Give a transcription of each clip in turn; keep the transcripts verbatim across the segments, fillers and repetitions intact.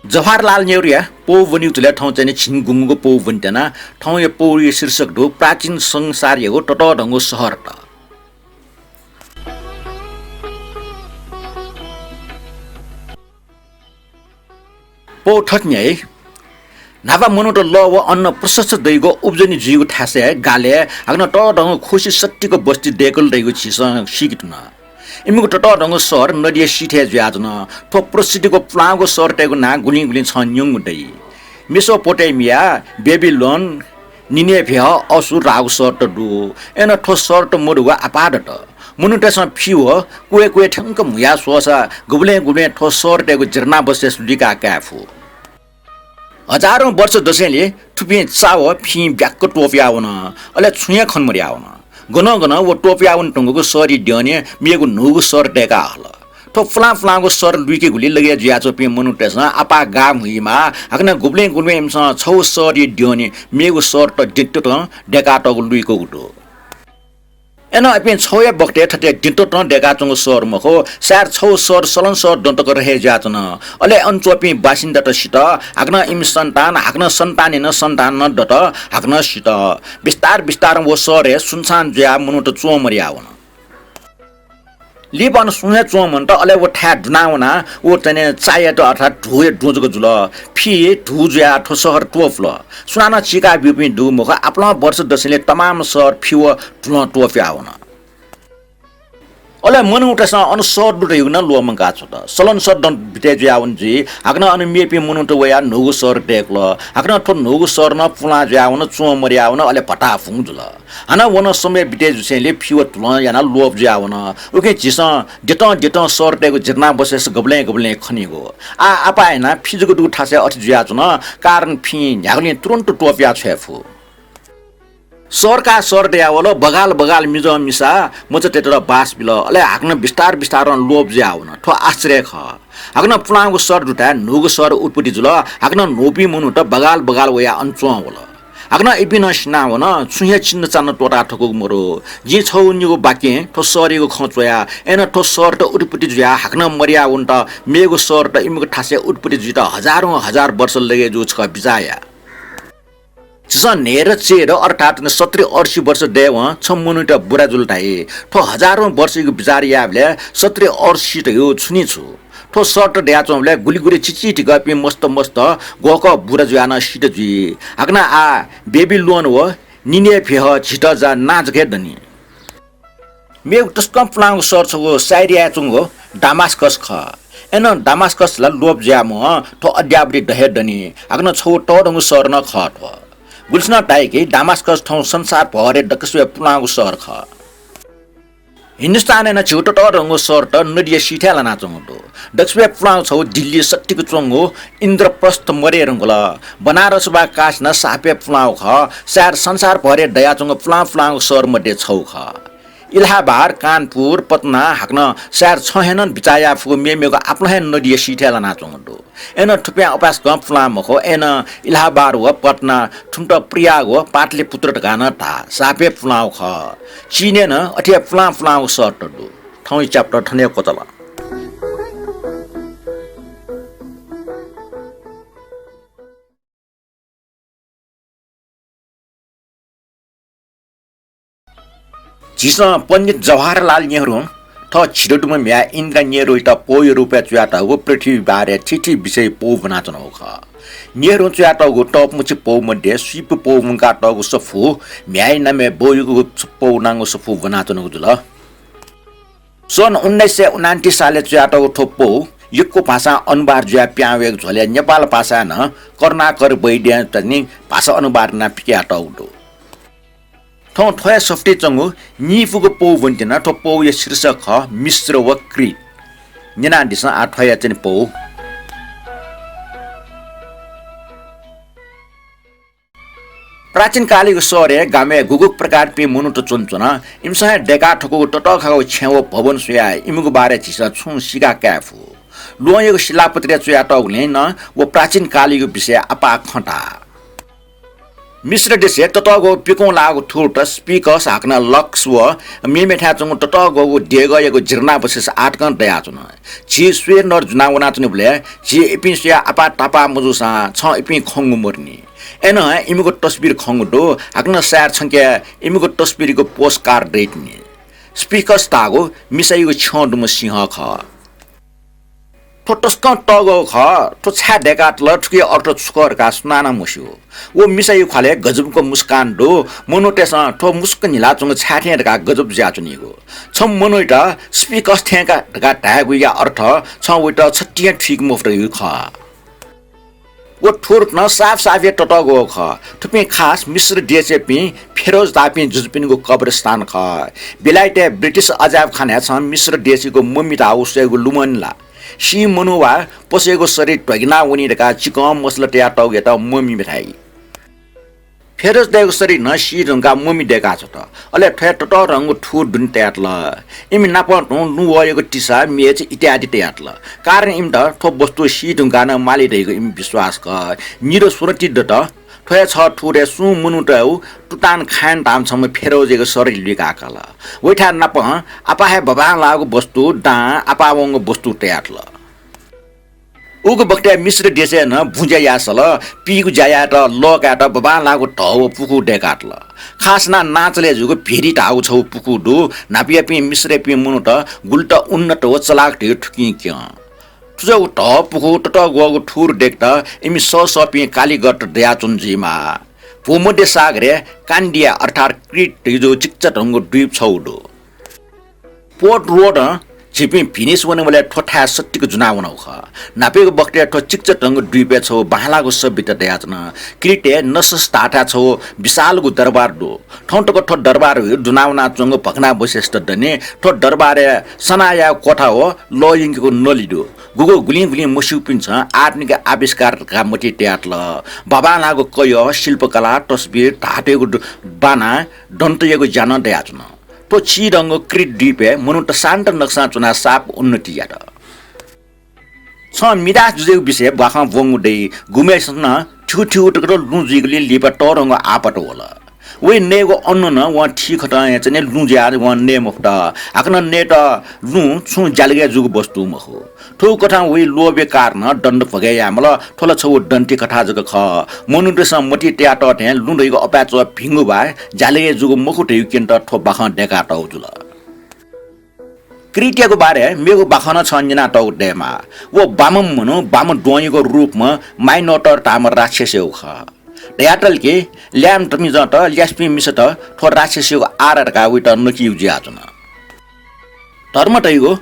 जवाहरलाल नेहरूया पौ ब्वनीगु झ्वलय् थौं चाहिँ नि झिंगुंगूगु पौ ब्वनेत्यना। थौंया पौया शीर्षक दु प्राचीन संसारयागु ततःधंगु शहरत। पौ थथे न्ह्याइ। न्हापा मनूत लः व अन्न प्रशस्त दइगु उब्जनी जुइगु थासय् गालय् हाकनं ततःधंगु खुसि सत्तिक बस्ती दय्‌कल धइगु झीसं सीके धुन। इमिगु ततःधंगु शहर नदिया सिथय् जुयाच्वन। थ्व प्रसिद्धिगु पुलांगु शहरतय्‌गु नां गुलिं गुलिं छं न्यंगु दइ। मेसोपोटामिया, बेबिलोन, निनेभ्यः, असुर धाःगु शहरत दु। अय्‌नं थ्व शहरत मदुगु आपाः दत। मनूतय्‌सं फि व क्वय् क्वय् थ्यंक म्हुया स्वःसा गुबलें गुबलें थ्व शहरतय्‌गु जीर्णावशेष लुइका काये फु। हजारौं वर्ष दसेंलि थुपिं चा व फिं ब्याक्क त्वपुया वन। अले छुं हे खने मदया वन। गनं गनं व त्वपुया वने धुंकूगु शहरया द्यःने मेगु न्हूगु शहर दय्‌का हल। थ्व पुलां पुलांगु शहर लुइकेगुली लगे जुयाच्वंपिं मनूतय्‌सं आपाः गाः म्हुइमाः, हाकनं गुबलें गुबलें इमिसं छगू शहरया द्यःने मेगु शहरत दिं ततं दय्‌कातःगु लुइकूगु दु। अय्‌नं इपिं छगू हे बखतय् थथे दिं ततं दय्‌काच्वंगु शहर मखु, सायद छगू शहर सलन शहर दँ तक रहय् जुयाच्वन। अले अन च्वंपिं बासिन्दात सित, हाकनं इमि सन्तान, हाकनं सन्तानया नं सन्तान नं दत, हाकनं सित। बिस्तार बिस्तारं व शहरय् सुनसान जुयाः मनूत च्वं मदया वन। लिपा अन सुं हे च्वं मन्त, अले व थाय् दुना वनाः व चाहिँ नि चायात अर्थात् धूया दुं जक जुल। फि धू जुयाः थ्व शहर त्वपुल। सुनानं चीका ब्यूपिं दु मखु, आपालं वर्ष दसेंलि तमाम शहर फि व धुलं त्वपुया वन। अले मनूतय्‌सं अन शहर दु धइगु नं ल्वःमंका छ्वत। सलन शहर दँ बितय् जुया वन जुइ। हाकनं अन मेपिं मनूत वयाः न्हूगु शहर दय्‌कल। हाकनं थ्व न्हूगु शहर नं पुलां जुया वन, च्वं मदया वन, अले भताभुं जुल। हानं व नं समय बितय् जुसेंलि फि व धुलं यानाः लोप जुया वन। उकिं झीसं देतं देतं शहरतय्‌गु जीर्णावशेष गबलें गबलें खनीगु। आः आपाः यानाः फि जक दुगु थासय् अथे जुयाच्वन, कारण फिं न्ह्यागुलिं तुरुन्त त्वपुया छ्वये फु। शहर का शहर दयावल, बगाल बगाल मिजं मिसा मचातय्‌त बास बिल। अले हाकनं बिस्तार बिस्तारं लोप जुया वन। थ्व आश्चर्य खः। हाकनं पुलांगु शहर दुथाय् न्हूगु शहर उत्पत्ति जुल। हाकनं न्हूपिं मनूत बगाल बगाल वयाः अन च्वं वल। हाकनं इपिं नं सिना वन, छुं हे चिन्हचान्ह त्वःता थकूगु मदु। जिं छगू निगू वाक्यं थ्व शहरयागु खँ च्वया। अय्‌नं थ्व शहरत उत्पत्ति जुयाः हाकनं मदया वनेत, मेगु शहरत इमिगु थासय् उत्पत्ति जुइत हजारौं हजार वर्ष लगे जूगु छकः बिचाः या। झीसं न्हय्‌दँ चय्‌दँ अर्थात् सत्तरी असी वर्ष दयेवं छम्ह मनूयात बुरा जुल धाइ। थ्व हजारौं वर्षयागु बिचाः यायेबलय् सत्तरी असी धइगु छु नि छु। थ्व शहरत दयाच्वंबलय् गुलि गुलि चिचीधिकःपिं मस्त मस्त ग्वःकः बुरा जुयाः नं सित जुइ। हाकनं आः बेबिलोन व निनेभ्यः झीत जा नां जक हे दनि। मेगु तसकं पुलांगु शहर छगू साइरियाय् च्वंगु दामास्कस खः। अय्‌नं दामास्कस ला लोप जुयाः मवं, थ्व अद्यावधि द हे दनि। हाकनं छगू तःधंगु शहर नं खः थ्व। गुलिसिनं धाइ कि दामास्कस थौं संसारभरय् दक्वसिबय् पुलांगु शहर खः। हिन्दुस्तानय् नं झीगु ततःधंगु शहरत नदिया सिथय् लानाच्वंगु दु। दक्वसिबय् पुलांगु छगू दिल्ली सत्तिक च्वंगु इन्द्रप्रस्थ मदये धुंकल। बनारस वा काशी नं सापय् पुलांगु खः। सायद संसारभरय् दयाच्वंगु पुलां पुलांगु शहर मध्ये छगू खः। इलाहाबाद, कानपुर, पटना हाकनं सायद छं हे नं बिचाः याये फुगु मेमेगु आपालं हे नदिया सिथय् लानाच्वंगु दु। अय्‌नं थुपिं अपाय्‌सकं पुलां मखु। अय्‌नं इलाहाबाद व पटना, थुमित प्रयाग व पाटलिपुत्र धकाः नं धाः। सापय् पुलांगु खः। चीनय् नं अथे हे पुलां पुलांगु शहरत दु। थौंया chapter थन हे क्वचाल। झीसं पण्डित जवाहरलाल नेहरू थः झिदँ दुम्ह म्ह्याय् इन्दिरा नेहरूयात पौया रूपय् च्वयातःगु पृथ्वी बारे थीथी विषय पौ ब्वनाच्वनागु खः। नेहरूं च्वयातःगु तःपमुछि पौ मध्ये स्वीपु पौ मुंकातःगु सफू म्ह्याय् नामय् बौयागु पौ नांगु सफू ब्वनाच्वनागु जुल। सन् उन्नाइस सय उनान्तिस सालय् च्वयातःगु थ्व पौ यक्व भाषां अनुवाद जुयाः पिहां वयेगु झ्वलय् नेपाल भाषाय् नं करुणाकर वैद्यं चाहिँ नि भाषा अनुवाद यानाः पिकयातःगु दु। थौं थ्व हे सफुतिइ च्वंगु निपूगु पौ ब्वनेत्यना। थ्व पौया शीर्षक खः मिश्र व क्रीत। न्यनादिसँ आः थ्वया चाहिँ नि पौ। प्राचीन कालयागु शहरय् गामय् गुगु प्रकारपिं मनूत च्वनाच्वन। इमिसं हे दय्‌का थकूगु ततःखागु छेँ व भवन स्वयाः इमिगु बारे झीसं छुं सीका काये फु। ल्वहंयागु शिलापत्रय् च्वयातःगुलिं नं व प्राचीन कालयागु विषयय् आपाः खँ धाः। मिश्र देशय् ततःग्वःगु पिकं लाःगु थुर्त स्पिकस हाकनं लक्स व मेमेथाय् च्वंगु ततःग्वःगु देगःयागु जीर्णावशेष आतकं दयाच्वन। झी स्वेदनर जुना वनाच्वनेबलय् झी इपिं स्वयाः आपाः तापाः मजूसां छं इपिं खंगु मदुनि। अय्नं हे इमिगु तस्बिर खंगु दु, हाकनं सायद छंके इमिगु तस्बिरयागु पोस्टकार्ड दइतिनि। स्पिकस धाःगु मिसायागु छ्यं दुम्ह सिंह खः। थ्व तसकं तःग्वःगु खः, थ्व छाय् दय्कातल, थुकिया अर्थ छु खः धकाः सुनानं मस्यू। व मिसायागु ख्वालय् गजबक मुस्कान दु। मनूतय्सं थ्व मुसुक्क न्हिलाच्वंगु छाय् थें धकाः गजब जुयाच्वनीगु। छम्ह मनूयात स्पिकस थें का धकाः धायेगुया अर्थ छं वयात छतिं हे थुइके मफुत धइगु खः। व थुर्त नं साफ साफ हे ततःग्वःगु खः। थुपिं खास मिश्र देशयापिं फेरोज धाःपिं जुजुपिनिगु कब्रस्तान खः। बेलायतय् ब्रिटिश अजायबखानाय् छं मिश्र देशयागु ममि धाःगु स्वयेगु लुमंनि ला? सी मनू वा पशुयागु शरीर ध्वगिना वनी धकाः चिकं मसला तयातःगुयात ममि धाइ। फेरोजतय्गु शरीर नं सी धुंकाः ममि दय्काः छ्वत। अले थ्वया ततःधंगु थुर दुने तयातल। इमि नापं तुं लुँ वःयागु तिसा, मेच इत्यादि तयातल। कारण इमित थ्व वस्तु सी धुंकाः नं माली धइगु इमि विश्वास खः। निदँ स्वन्हु ति दत। थ्वया छः थुरय् सुं मनूतय्गु तुतानखायन धाःम्ह छम्ह फेरोजयागु शरीर लुइकाः काल। वइथाय् नापं आपाः हे बबांलाःगु वस्तु, दां, आपाः वंगु वस्तु तयातल। उगु बखतय् मिश्र देशय् नं बुँज्या याःसल, पीगु ज्या यायेत, लः कायेत बबांलाःगु धः व पुखू दय्कातल। खास यानाः नांचलय् जूगु भेरी धाःगु छगू पुखू दु। न्हापायापिं मिश्रयापिं मनूत गुलित उन्नत व चलाख धइगु थुकिं क्यं। थुज्वःगु धः पुखू ततःग्वःगु थुर दय्केत इमि सःसःपिं कालिगरत दयाच्वन जुइमाः। भूमध्य सागरय् कान्डिया अर्थात् क्रिट धइगु चिकिचा धंगु द्वीप छगू दु। पोर्ट रोडं झीपिं भिनिस वनेबलय् थ्व थाय् सत्तिक जुना वनागु खः। न्हापायागु बखतय् थ्व चिकिचा धंगु द्वीपय् छगू बांलाःगु सभ्यता दयाच्वन। क्रिटय् नसस धाःथाय् छगू विशालगु दरबार दु। थौं तक थ्व दरबारय् दुना वनाच्वंगु भग्नावशेषत दनि। थ्व दरबारय् सनायागु क्वथा व लः यंकेगु नलि दु। गुगु गुलिं गुलिं मस्यूपिन्सं आधुनिक आविष्कार धकाः मतिइ तयातल। बांबांलाःगु कयः, शिल्पकला, तस्बिर, धातुयागु दु-, बाना, दन्तयागु ज्या नं दयाच्वन। थ्व चिधंगु क्रिट द्वीपय् मनूत शान्त नकसां च्वनाः साप उन्नति यात। छं मिडास जुजुयागु विषयय् बाखं ब्वंगु दइ। गुम्हय्सिनं थ्यू थ्यू तक लुँ जुइगुलिं लिपा तःधंगु आपत वल। वइ नयेगु अन्न नं वं थीखतं हे च्वने, लुँ जुयाः वं नये मफुत। हाकनं नयेत लुँ छुं ज्यालगय् जूगु वस्तु मखु। थुकथं वइ लोभया कारणं दण्ड भोगे यायेमाल। थ्व ला छगू दन्ति कथा जक खः। मनूतय्सं मतिइ तयातःथें लुँ धइगु अपाय्च्वः भिंगु वा ज्यालगय् जूगु मखु धइगु क्यनेत थ्व बाखं दय्कातःगु जुल। क्रिटयागु बारे मेगु बाखं नं छं न्यनातःगु दयेमाः। व बांमम्ह मनू बांमद्वंयागु रूपम्ह माइनोटर धाःम्ह राक्षसयागु खः। धयातल कि ल्याय्म्ह तमिजंत, ल्यासेपिं मिसात थ्व राक्षसयागु आरा धकाः वइत नकियागु जुयाच्वन। धर्म धइगु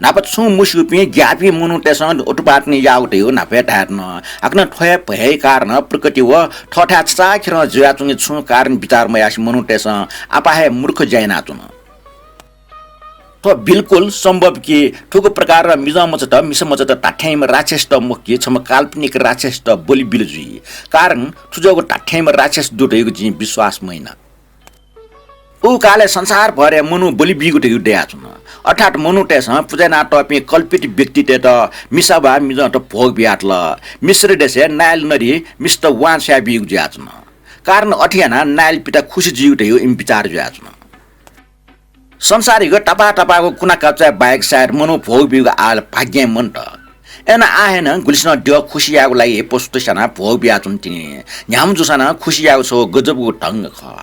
न्हापा छुं मस्यूपिं ग्याःपिं मनूतय्सं उत्पादन याःगु धइगु न्हापा हे धायेधुन। हाकनं थ्व हे भयया कारणं प्रकृति व थःथाय् छचाःखेरं जुयाच्वंगु छुं कारण बिचाः मयासें मनूतय्सं आपाः हे मूर्ख ज्या यानाच्वन। थ्व बिल्कुल सम्भव कि थुगु प्रकारं मिजंमचात, मिसामचात धात्थेंम्ह राक्षसत मखु कि छम्ह काल्पनिक राक्षसत बलि बिल जुइ। कारण थुज्वःगु धात्थेंम्ह राक्षस दु धइगु जिं विश्वास मयाना। उ कालय् संसारभरय् मनू बलि बीगु धइगु दयाच्वन। अर्थात् मनूतय्सं पुजा यानातःपिं कल्पित व्यक्तितय्त मिसा वा मिजंत भोग बियातल। मिश्र देशय् नाइल नदी मिसात वां छ्वया बीगु जुयाच्वन। कारण अथे यानाः नाइल पिता खुसी जुइगु धइगु इमि बिचाः जुयाच्वन। संसारयागु तापाः तापाःगु कुना काप्चाय् बाहेक सायद मनू भोग बीगु आः ला भाग्यं मन्त। अय्नं आः हे नं गुलिसिनं द्यः खुसी यायेगु लागि पशुत स्यानाः भोग बियाच्वन तिनि। न्ह्याम्ह जूसां नं खुसी यायेगु छगू गजबगु ढंग खः।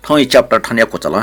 थौंया chapter थन हे क्वचाल।